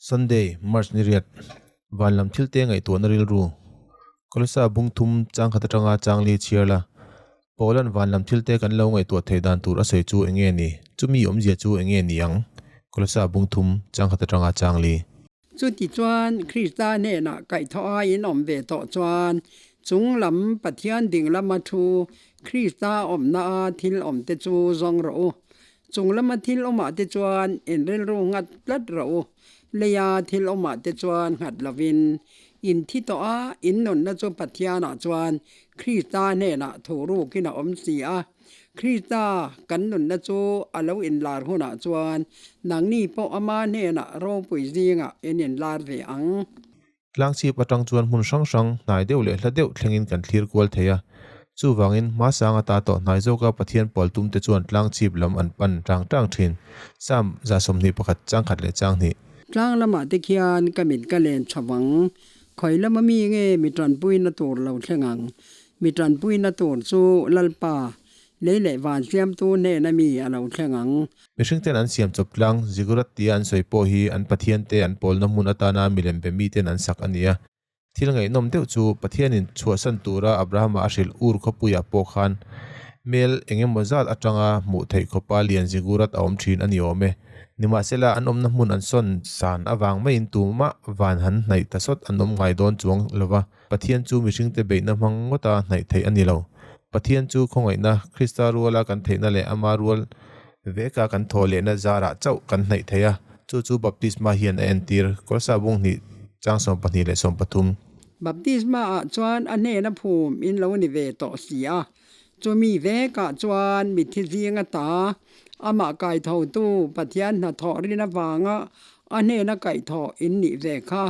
Sunday, March ni riat, Van lam thil te ngaihtuahna rilru, Kolosa bung thum chang khat atanga chang li chhiar la, Paulan van lam thil te kan lo ngaihtuah theih dan tur a sawi chu eng nge ni? Chumi awmzia chu eng nge ni ang? Kolosa bung thum chang khat atanga chang li. Chuti chuan Krista hnenah kaihthawh a inawm ve tawh chuan chung lam Pathian ding lama thu Krista awmna a thil awmte chu zawng rawh u. Chung lama thil awmah te chuan in rilru nghat tlat rawh u. Leia thil awmah te chuan nghat lovin in thi tawh a, in nunna chu Pathianah chuan Krista hnenah thu rukin a awm si a. Krista kan nunna chu a lo inlar hunah chuan nangni pawh ama hnenah ropui zingah in inlar ve ang. Tlangchhip atang chuan hmun hrang hrang, hnai deuh leh hla deuh thlengin kan thlir kual thei a. Chuvangin, hmasang ata tawh hnai zawka Pathian pawl tumte chuan tlangchhip lam an pan tang tang thin. Psalm 121 changkhat leh changhnih. Tlang lamah te khian ka mit ka len chho vang. Khawi lama mi nge mi tanpuina tur lo thleng ang? Mi tanpuina tur chu Lalpa, lei leh van siamtu hnena mi a lo thleng ang. Mihring ten an siam chawp tlang, ziggurat tia an sawi pawh hi an Pathian te an pawlna hmun atana milem be miten an sak a ni a. Thil ngaihnawm deuh chu Pathianin chhuahsan tura Abrahama a hrilh Ur khawpuiah pawh khan mel eng emaw zat atanga hmuh theih khawpa lian ziggurat a awm thin a ni awm e. Nimahsela an awmna hmun an sawn san avang maiin tumah van han hnaih ta sawt an awm ngai dawn chuang lova, Pathian chu mihringte beihna hmang ngawta hnaih theih a ni lo. Pathian chu khawngaihna, Krista ruala kan theihna leh ama rual veka kan thawh lehna zarah chauh kan hnaih thei a, chu chu baptisma hian a entir, Kawlsa bung hnih chang 12 leh 13. Baptisma ah chuan a hnena phum in lo ni ve tawh si a, chumi vekah chuan mithi zinga ta amah kaithotu Pathian hnathawh rin avanga a hnena kaihthawh in nih ve kha.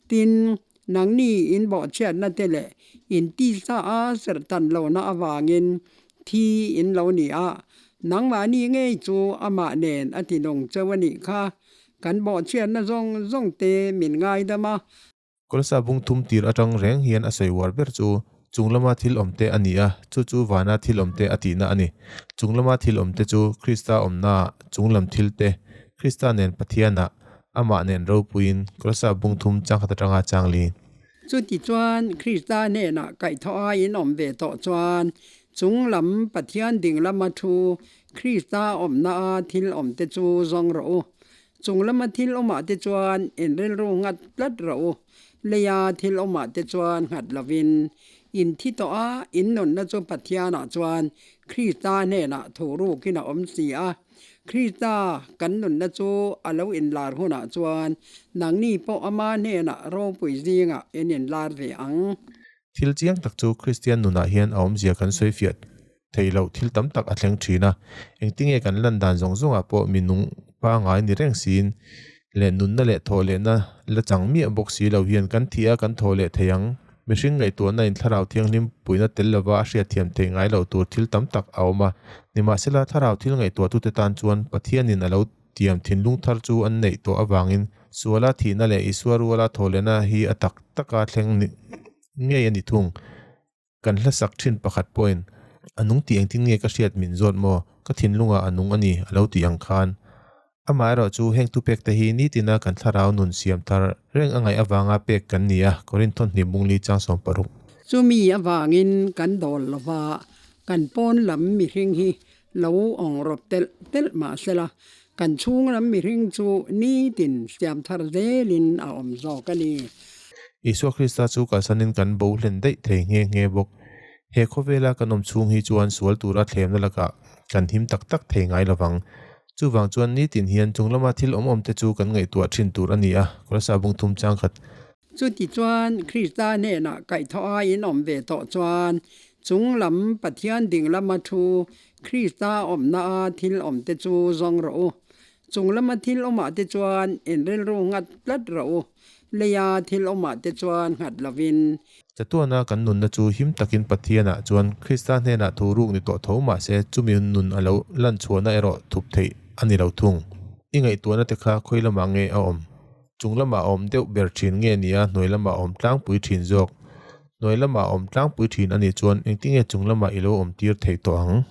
Tin, Nangni in bawhchhiatna te leh in tisa a serhtan lohna avangin thi in lo ni a, nangmahni ngei chu amah nen a ti nung cheu a nih kha. Kan bawhchhiatna zawng zawng te min ngaidam a. Kawlsa bung thum tir atang reng hian a sawi uar ber chu chung lama thil awm te a ni a, chu chu vana thil awm te a tihna a ni. Chung lama thil awm te chu Krista awmnaah chung lam thil te, Krista nen Pathianah Amah nen ropuiin Kolosa bung thum changkhat atanga chang li. Chuti chuan Krista hnenah kaihthawh a in awm ve tawh chuan chung lam Pathian ding lama thu Krista awmna a thil awm te chu zawng rawh u. Chung lama thil awmah te chuan in rilru nghat tlat rawh u. Leia thil awmah te chuan nghat lovin in thi tawh a, in nunna chu Pathianah chuan Krista hnenah thu rukin a awm si a. Krista kan nunna chu a lo inlar hunah chuan nangni pawh ama hnenah ropui zingah in inlar ve ang. Thil chiang tak chu Kristian nunah hian a awmzia kan sawi fiah theih loh thil tam tak a thleng thin a. Engtinge kan lan dan zawng zawngah pawh mi nung pangngai ni reng siin leh nunna leh thawh lehna la chang miah bawk si lo hian kan thih a kan thawh leh thei ang. Mihring ngaihtuahna in thlarau thianghlim puihna tel lova a hriatthiam theih ngai loh tur thil tam tak a awm a. Nimahsela, thlarau thil ngaihtuahtute tan chuan Pathianin a lo tiam thinlung thar chu an neih tawh avangin suala thihna leh Isua ruala thawhlehna hi a tak taka thleng ngei a ni thung. Kan hlasak thin pakhat pawhin, A nung tih engtin nge ka hriat min zawt maw? Ka thinlungah a nung a ni, a lo tih ang khan. Amaherawh chu heng thupek te hi nitina kan thlarau nun siam thar reng a ngaih avanga pek kan ni a, Korinthon hnih bungli chang 60. Chumi avangin kan dawl lova, kan pawn lam mihring hi lo awng rawp telh telh mah sela, kan chhung lam mihring chu nitin siam thar zelin a awm zawk a ni. Isua Krista chu kalsanin kan bo hlen daih thei nghe nghe bawk. He khawvela kan awm chhung hi chuan sual tura thlemna lakah kan him tak tak thei ngai lovang. Chuvang chuan nitin hian chung lama thil awm awm te chu kan ngaihtuah thin tur a ni a, Kawlsa bung thum chang khat. Chuti chuan Krista hnenah kaihthawh a in awm ve tawh chuan chung lam Pathian ding lama thu Krista awmna a thil awm te chu zawng rawh u. Chung lama thil awmah te chuan in rilru nghat tlat rawh u. Leia thil awmah te chuan nghat lovin. Chatuana kan nunna chu him takin Pathianah chuan Krista hnenah thu ruk ni tawh tho mah se chumi nun a lo lan chhuahna erawh thup theih a ni lo thung. I ngaihtuahna te kha khawi lamah nge a awm? Chung lamah a awm deuh ber thin nge nia hnuai lamah a awm tlangpui thin zawk? Hnuai lamah a awm tlangpui thin a nih chuan engtinge chung lamah i lo awm tir theih tawh ang?